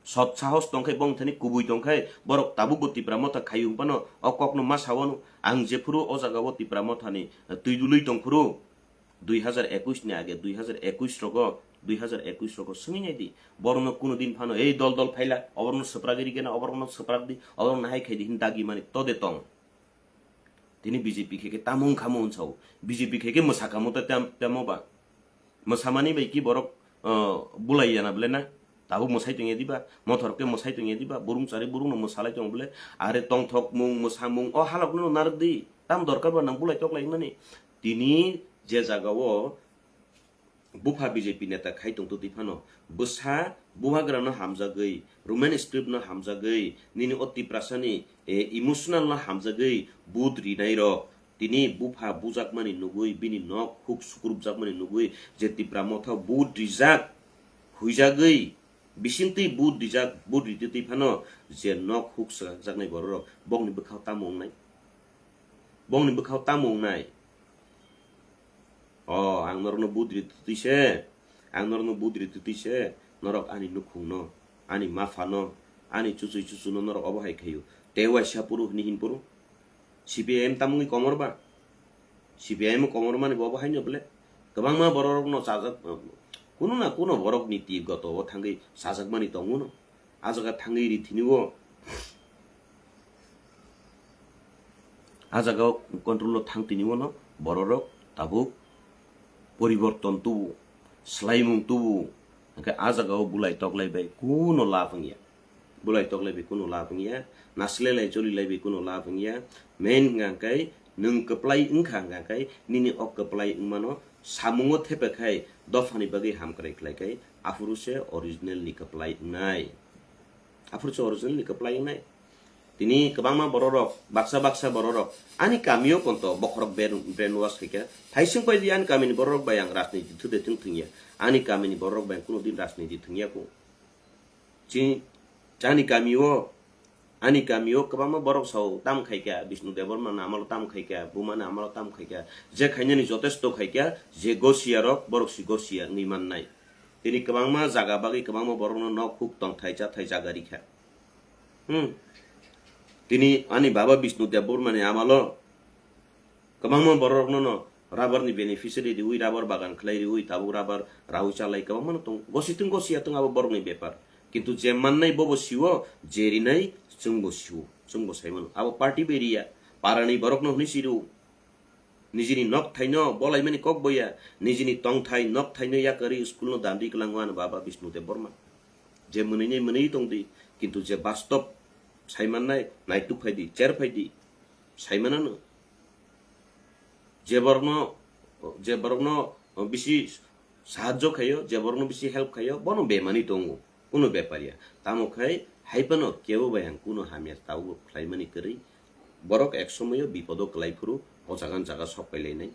Sot sahos tongkhai bong thani kubui tongkhai, borok tabuk bo Tipra Motha khayu hwnphano, o kok no ma sawano, ang jephuru o jaga o Tipra Motha ni twi dului tongphuru, dui hazar ekush ni age, dui hazar ekush rogo, dui hazar ekush rogo swngwi nai di. Borokno kuno din phano, "Ei dol dol phaila, oborokno swprak iri gena, oborokno swprak di, oborokno hai khai di," hin dagi mani tode tong. Tini B J P khe khe tamo wngkha mo hwn sao. B J P khe khe mwsa kamo ta tam-, tamo ba. Mwsamani bai ki borok, uh, bulai yana bole na? Tabuk mwsai tongya diba, mothor khe mwsai tongya diba, burung chari burung no mwsalai tong bole, are tongthok mung, mwsamung, o halok no narwk di, tam dorkar ba nang bulai tok lai mani. Tini je jaga o bupha B J P neta khai tong twi phano, bwsa bubagra no hamjagwi, Roman script no hamjagwi, nini o Tiprasa ni, eh, emotional no hamjagwi, vote rinai rok, tini bupha bujakmani nugwi, bini nok huk sukrupjakmani nugwi, je Tipra motha vote rijak, huijagwi, bisingtwi vote rijak, vote ritwi twi phano, je nok huk swkakjaknai borok rok, bokni bwkhao tamo wngnai? Bokni bwkhao tamo wngnai? O, ang norokno vote ritwi twi se, ang norokno vote ritwi twi se, norok ani nukhungno, ani maphano, ani chuchwi chuchuno norok obo hai khaio. Tei waisa phuru hwnwi hin phuru? C P I M tamungni komor ba? C P I M komor mani bo obo haino bole? Kwbangma borok rokno chajak, kuno na kuno borok niti goto o thangwi chajakmani tongo no. A jaga thangwi ri thini o, a jaga o control o thang tini o no borok rok tabuk poriborton tubu, swlaimung tubu, hwnkhe a jaga o bulai toklai bai kuno lab wngya. Bulai toklai bai kuno lab wngya, nasilai lai choli lai bai kuno lab wngya. Main hwnkha khe nwng kwplai wngkha hwnkha khe nini o kwplai wngmano samungo thepe khai dophani bagwi hamkrai khlai khai aphuru se original ni kwplai wngnai. Aphuru se original ni kwplai wngnai. Tini kwbangma borok rok, baksa baksa borok rok ani kamio konto bokhorok brain, brainwash khaikha. Thaising pai di ani kamini borok rok bai ang rajniti thude thung thungya. Ani kamini borok rok bai ang kuno din rajniti thungya kho. Chini, ani kamio, ani kamio kwbangma borok sao tam khaikha, Bishnu Debbarma ni amalo tam khaikha, Buma ni amalo tam khaikha. Je khainani jotesto khaikha, je gosiya rok, borok si gosiya wngwi mannai. Tini kwbangma jaga bagwi kwbangma borokno nok huk tongthai chathai jaga rikha. Hmm. Tini ani baba Bishnu Debbarma ni amalo kwbangma borok rokno no rubber ni beneficiary riwi, rubber bagan khlai riwi, tabuk rubber rawi chalai kwbangma no tongo. Gositung gosiya tung abo borok ni bepar. Kintu je mannai bobo siwo, je rinai chwngbo siwo, chwngbo sai mano. Abo party bai riya, para ni borok no hwnwi si rw. Nijini nok thaino bolaimani kok boya, nijini tongthai nok thaino yakarwi school no dandi kwlango ani baba Bishnu Debbarma. Je mwnwini mwnwi tongdi, kintu je bastob sai mannai, naituk phaidi, cher phaidi, sai manano. Je borokno, je borokno bisi sahajjo khaio, je borokno bisi help khaio, bono bemani tongo, kuno bepar ya. Tamo khai hai phano kebo bai ang kuno hamya tabuk khlaimani kwrwi. Borok ek somoyo bipodo kwlai phuru o jaga ni jaga sok pai lainai.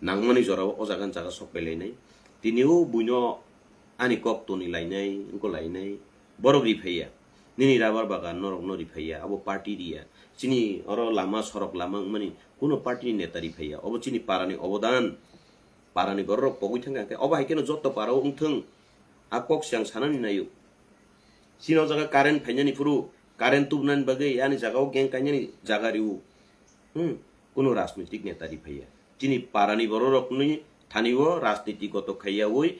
Nangmani jorao o jaga ni jaga sok pai lainai. Tini o buino ani kok toni lainai, wngko lainai. Borok ri phaiya. Nini rubber bagan norokno ri phaiya, abo party riya. Chini oro lama, sorok lama wngmani kuno party ni neta ri phaiya. Obo chini para ni obodan. Para ni borok rok pogwi thangkha khe, obo hai kheno jotto para o wngthung. A kok se ang sanani naio. Chini o jaga current phainani phuru, current tubunani bagwi ani jaga o gang kainani jaga riwo. Hmm, kuno rajnitik neta ri phaiya. Chini para ni borok rokni thani o rajniti goto khaiyawi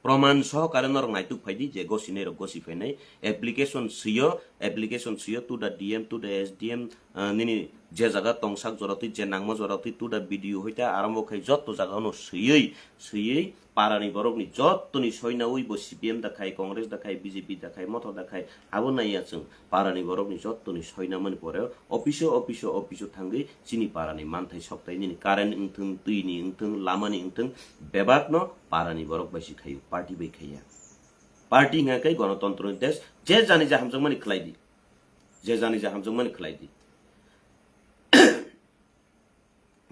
proman sohokare norok naituk phaidi je gosinai rok gosi phainai. Application swiyo, application swiyo to the D M, to the S D M, ah, nini je jaga tongsak jora twi, je nangma jora twi, to the B D O hoite arambo khai jotto jaga no swiwi, swiwi para ni borok ni jotto ni soinawi bo C P M da khai, Congress da khai, B J P da khai, motha da khai, abo naiya chwng. Para ni borok ni jotto ni soinamani pore office o, office o, office o thangwi chini para ni manthai soktai nini current wngthung, twi ni wngthung, lama ni wngthung, bebak no para ni borok bai si khaio, party bai khaiya. Party hwnka khe gonotontro ni desh, je jani je hamjakmani khlai di, je jani je hamjakmani khlai di.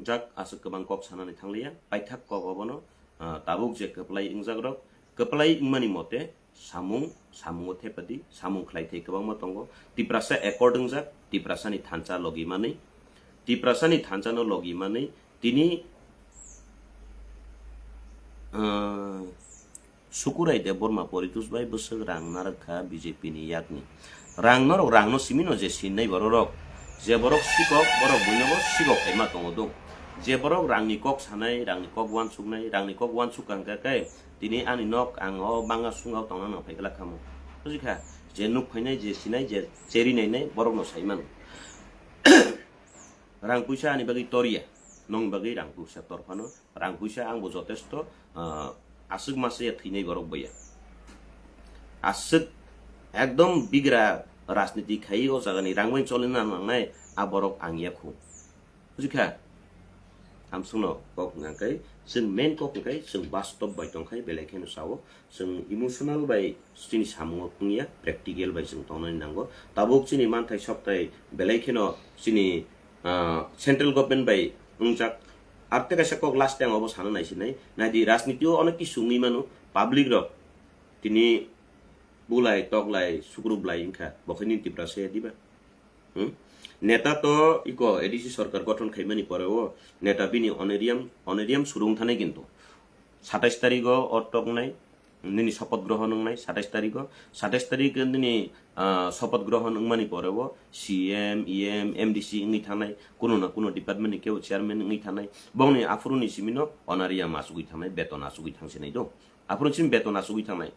Jak aswk kwbang kok sanani thangliya, paithak kok obono, ah, tabuk je kwplai wngjak rok, kwplai wngmani mote samung, samungo thepadi, samung khlai thai kwbangma tongo. Tiprasa accord wngjak, Tiprasani thansa logi manwi, Tiprasani thansano logi manwi, tini, ah, Sukurai Debbarma Poritosh bai bwswk rang narwk kha B J P ni yakni. Rang norok rangno simi no je sinnai borok rok. Je borok sikok, borok buino bo sikok kaima tongo dong. Je borok rangni kok sanai, rangni kok uansuknai, rangni kok uansuk kang kha khe tini ani nok ang o banga sungao tongna nang phai glak kha mo. Buji kha? Je nuk phainai, je sinai, je cheri nainai borok no sai mano. Rang puisa ani bagwi tor ya, nong bagwi rang puisa tor phano. Rang puisa ang bo jotesto, ah, Aswk masa ya thwinai borok boya. Aswk ekdom bigra rajniti khai o jagani rang bai cholina nangnai a borok ang ya khu. Bujikha? Amsungno kok hwnka khe, chwng main kok hwnka khe chwng bastob bai tongkha, belai kheno sao. Chwng emotional bai chini samungo wngya, practical bai chwng tongnani nango. Tabuk chini manthai sokthai belai kheno chini, ah, central government bai wngjak. Ar tei kaisa kok last time obo sana naisinai. Naidi, rajniti o onek kisu wngwi mano, public rok tini bulai, toklai, sukrublai wngkha, bo khe nini Tiprasa ya diba? Hmm? Neta to iko A D C sorkar gothon khaimani pore o neta bini honorarium, honorarium suru wngthanai kintu. Satais tarigo o toknai, nini sopoth grohon wngnai, satais tarigo, satais tarik nini, ah, sopoth grohon wngmani pore o C M, E M, M D C wngwi thangnai, kuno na kuno department ni kebo chairman wngwi thangnai, bongni aphuru ni simi no honorarium achugwi thangnai, beton achugwi thangsinai do. Aphuru ni simi beton achugwi thangnai.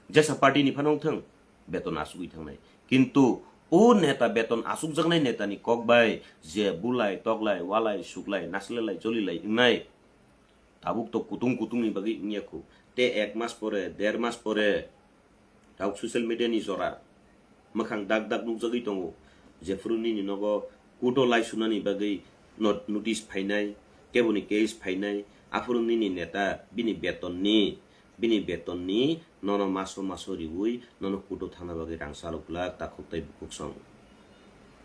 Jesa party ni phano wngthung, beton achugwi thangnai. Kintu o neta, beton achukjaknai neta ni kok bai je bulai, toklai, walai, suklai, naslelai, cholilai wngnai, tabuk to kutung kutung ni bagwi wngya khu. Te ek mas pore, der mas pore, tabuk social media ni jora mwkhang dak dak nukjagwi tongo. Jephuru nini nogo kuto lai sunani bagwi not-, notice phainai, keboni case phainai, aphuru nini neta bini beton ni, bini beton ni nono maso maso riwi nono kuto thana bagwi rang chalok glak takhuk tei bukhuk song.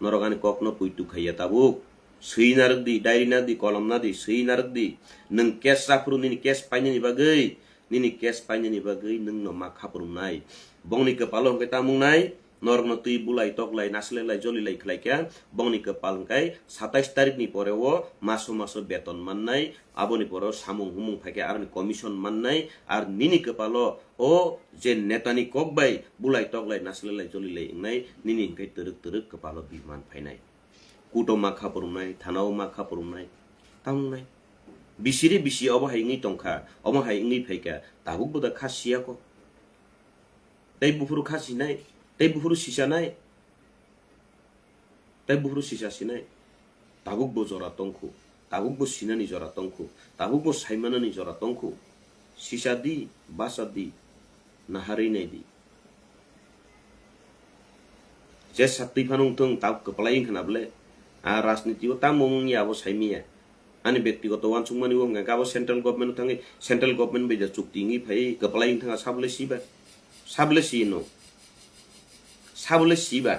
Norok ani kokno puitu khaiya tabuk. Swi narwk di, diary na di, kolom na di, swi narwk di. Nwng case chaphuru nini case painani bagwi, nini case painani bagwi nwngno ma khaprumnai. Bongni kwpalo hwnkhe tamung nai, norokno twi bulai, toklai, naslelai, jolilai khlaikha. Bongni kwpal hwnkhe satais tarikni pore o maso maso beton mannai, aboni pore o samung humung phaikha, aroni commission mannai, ar nini kwpalo o je netani kok bai bulai, toklai, naslelai, jolilai wngnai, nini hwnkhe twrwk twrwk kwpalo biman phainai. Kuto ma khaprumnai, thanao ma khaprumnai, tamnai. Bisiri bisi obo hai wngwi tongkha, omo hai wngwi phaikha, tabuk bo da kha siya ko. Tei buphuru kha sinai, tei buphuru sisanai, tei buphuru sisa sinai. Tabuk bo jora tongkhu, tabuk bo sinani jora tongkhu, tabuk bo saimanani jora tongkhu. Sisa di, basa di, naharwi nai di. Je satwi phano wngthung, tabuk kwplai wngkha na bwle? A rajniti o tamo wngya abo saimanya. Ani bektigoto wansukmani o hwnkha khe abo central government o thangwi, central government bai da chukti wngwi phai kwplai wngthang, a sabole siba? Sabole si no? Sabole siba?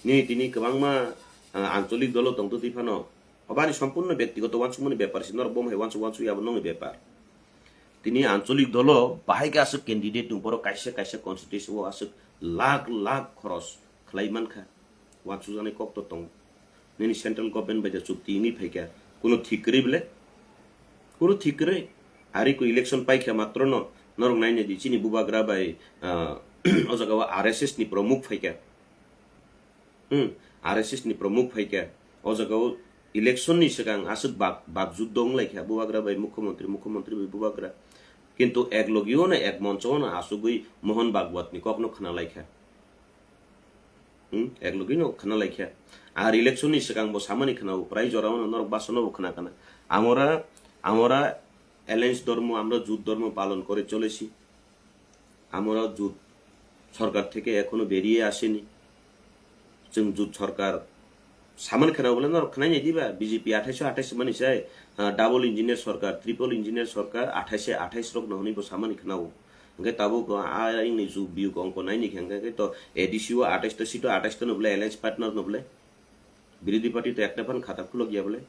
Nini tini kwbangma, ah, ancholik dolo tongtwtwi phano. Obo ani sompurno bektigoto wansukmani bepar si, norok bo hai wansuk wansuk ya abo nongni bepar. Tini ancholik dolo bahai khe aswk candidate tongo, borok kaisa kaisa constituency o aswk lakh lakh khoros khlai mankha. Wansukjaknai kok to tongo. Nini central government bai da chukti wngwi phaikha, kuno thik kwrwi bwle? Kuno thik kwrwi. Ari ko election paikha matro no, norok naina di, chini bubagra bai, ah, o jaga o R S S ni promuk phaikha. Hmm, R S S ni promuk phaikha. O jaga o election ni swkang aswk bak, bak juddo wnglaikha bubagra bai mukhyamantri, mukhyamantri bai bubagra. Kintu ek logi o no, ek moncho o no achugwi Mohon Bhagwat ni kok no khna laikha. Hmm, ek logi no khna laikha. Ar election ni swkang bo samani khna o, prai jora o no norok basono bo khna kana. Amora, amora alliance ধর্ম, আমরা জোট ধর্ম পালন করে চলেছি। আমরা জোট সরকার থেকে এখনো বেরিয়ে আসেনি। Chwng jut sarkar samani khwna bole norok khwnai nai diba? B J P athaish athaish mani sai, ah, double engine-er sarkar, triple engine-er sarkar, athaish athaish rok no hwnwi bo samani khwna o. Hwnkhe tabuk, ah, ingni jug biyuk ongko naini khe hwnkhe to A D C o athaish ta seat o athaish ta no bole alliance partner no bole. Birodhi party to ekta phan khata khulok ya bole.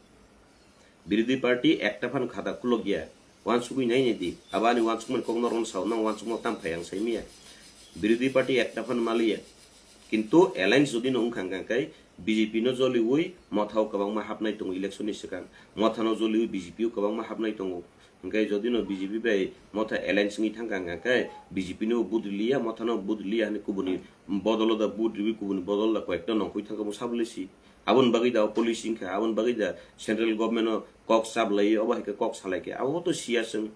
Birodhi party ekta phan khata khulok ya. Wansugwi nai nai di. Abo ani wansukmani kok norokno sao, nang wansukma tam phai ang sai miya. Birodhi party ekta phan maliya. Kintu alliance jodi no wngkha hwnkha khe B J P no joliwi Motha o kwbangma hapnai tongo election ni swkang. Motha no joliwi B J P o kwbangma hapnai tongo. Hwnkhe jodi no B J P bai Motha alliance wngwi thangkha hwnkha khe B J P no vote riliya, Motha no vote riliya hwnwi kubuni bodolo da vote riwi kubuni bodol da koyekta nongkhoi thangkha bo sabole si. Aboni bagwi da o policy wngkha, aboni bagwi da central government no kok chaplaiwi obo hai khe kok salaikha. Abo to siya chwng,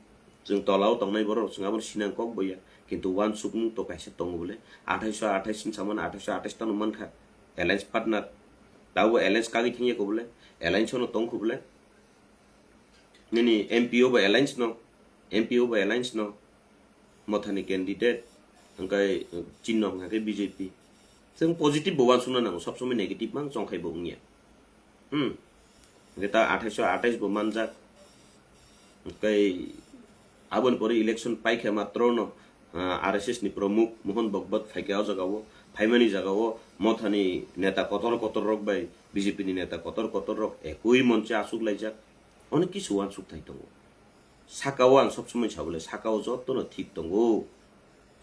chwng tola o tongnai borok, chwng abono sinang kok boya. Kintu wansukmung to kaisa tongo bole. Athaish athaish ni samani athaish athaish tano mankha. Alliance partner. Tabo alliance kagwi thangya ko bole. Alliance no tongkho bole. Nini M P o bo alliance no. M P o bo alliance no. Mothani candidate, hwnkhe, eh, chinno hwnkha khe B J P. Chwng positive bo uansukna nango, sob somoi negative mang chongkhai bo wngya. Hmm. Hwnkhe ta athaish athaish bo manjak. Hwnkhe aboni pore election paikha matro no, ah, R S S ni pramukh Mohan Bhagwat phaikha o jagao, phaimani jagao Mothani neta kotor kotor rok bai B J P ni neta kotor kotor rok ekoi monche achuk laijak. Onek kisu uansuk thai tongo. Sakao ang sob somoi sabole, sakao jotono thik tongo.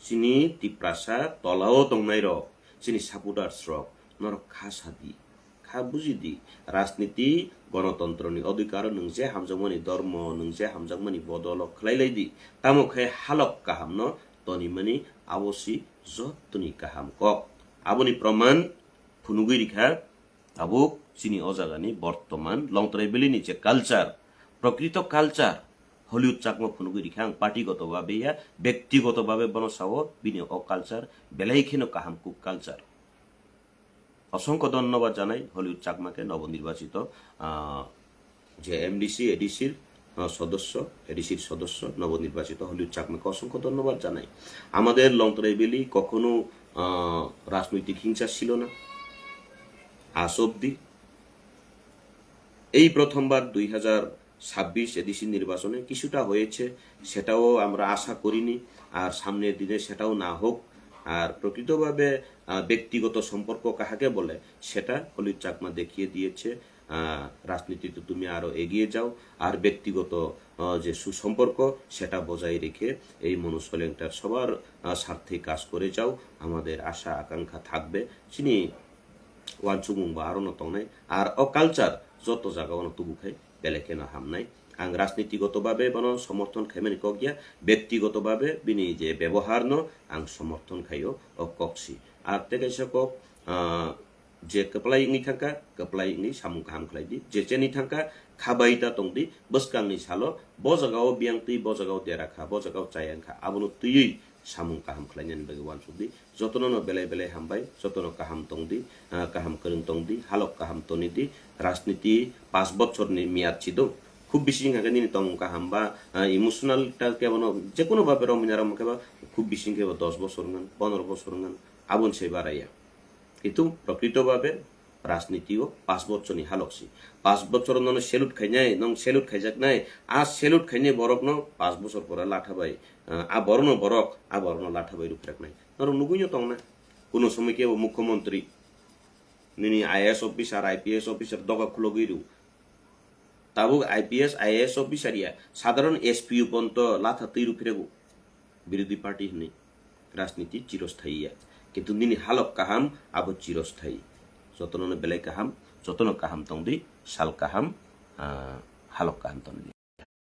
Chini Tiprasa tolao tongnai rok, chini supporters rok, norok kha sadi, kha buji di. Rajniti, gonotontro ni odhikar o nwng je hamjakmani dhormo, nwng je hamjakmani bodol o khlai lai di. Tamo khe halok kaham no tonimani abo si jotoni kaham kok. Aboni proman phunugwi rikha. Tabuk chini o jagani bortoman Longtrai Valley ni je culture, prokrito culture, Hollywood Chakma phunugwi rikha ang party goto babe ya, bektigoto babe bono sao, bini o culture belai kheno kaham kuk culture. Osongkho dhonnobad janai Hollywood Chakma khe nobo nirbachito, ah, je M D C, A D C-r, আহ, সদস্য, এডিসির সদস্য, নবনির্বাচিত হলিউড চাকমাকে অসংখ্য ধন্যবাদ জানাই। আমাদের লংতরাই ভ্যালি কখনো, আহ, রাজনৈতিক হিংসা ছিল না আজ অবধি। এই প্রথমবার দুই হাজার ছাব্বিশ এডিসি নির্বাচনে কিছুটা হয়েছে, সেটাও আমরা আশা করিনি। আর সামনের দিনে সেটাও না হোক। আর প্রকৃতভাবে, আহ, ব্যক্তিগত সম্পর্ক কাহাকে বলে, সেটা হলিউড চাকমা দেখিয়ে দিয়েছে। আহ, রাজনীতিতে তুমি আরো এগিয়ে যাও, আর ব্যক্তিগত, আহ, যে সুসম্পর্ক, সেটা বজায় রেখে এই মনু সলেংটার সবার, আহ, স্বার্থে কাজ করে যাও। আমাদের আশা আকাঙ্ক্ষা থাকবে। Chini uansukmung bo aro no tongnai. Ar o culture joto jaga o no tubu khai belai kheno hamnai. Ang rajnitigoto babe bono somorthon khaimani kok ya, byaktigoto babe bini je bebohar no ang somorthon khaio, o kok si. Ar tei kaisa kok, ah, je kwplai wngwi thangkha, kwplai wngwi samung kaham khlai di. Je cheni thangkha, khabai ta tong di, bwskangni salo, bo jaga o biyang twi, bo jaga o dera kha, bo jaga o chayang kha, abono twiwi samung kaham khlainani bagwi uansuk di. Jotono no belai belai hambai, jotono kaham tong di, ah, kaham kwrwng tong di, halok kaham toni di, rajniti pash bochorni miyad si do. Khub bisi wngkha khe nini tongmung kaham ba, ah, emotional ta kebo no, jekono babe romwi na romwi khe ba, khub bisi wngkhe bo dos bochor wngkha, pondro bochor wngkha, aboni se baraya. Kintu prokrito babe rajniti o pash bochorni halok si. Pash bochor nono salute khainai, nong salute khaijaknai, a salute khainai borokno pash bochor pore latha bai, ah, a borokno borok, a borokno latha bai rupreknai. Norok nugui no tongna. Kuno somoi kebo mukhyamantri, nini I A S officer, I P S officer doga khulogwi rw. Tabuk I P S, I A S officer ya, sadharon S P U ponto latha twi rw phirego. Birodhi party hwnwi rajniti chirosthai ya. Kintu nini halok kaham abo chirosthai. Jotono no belai kaham, jotono kaham tong di, sal kaham, ah, halok kaham tong di.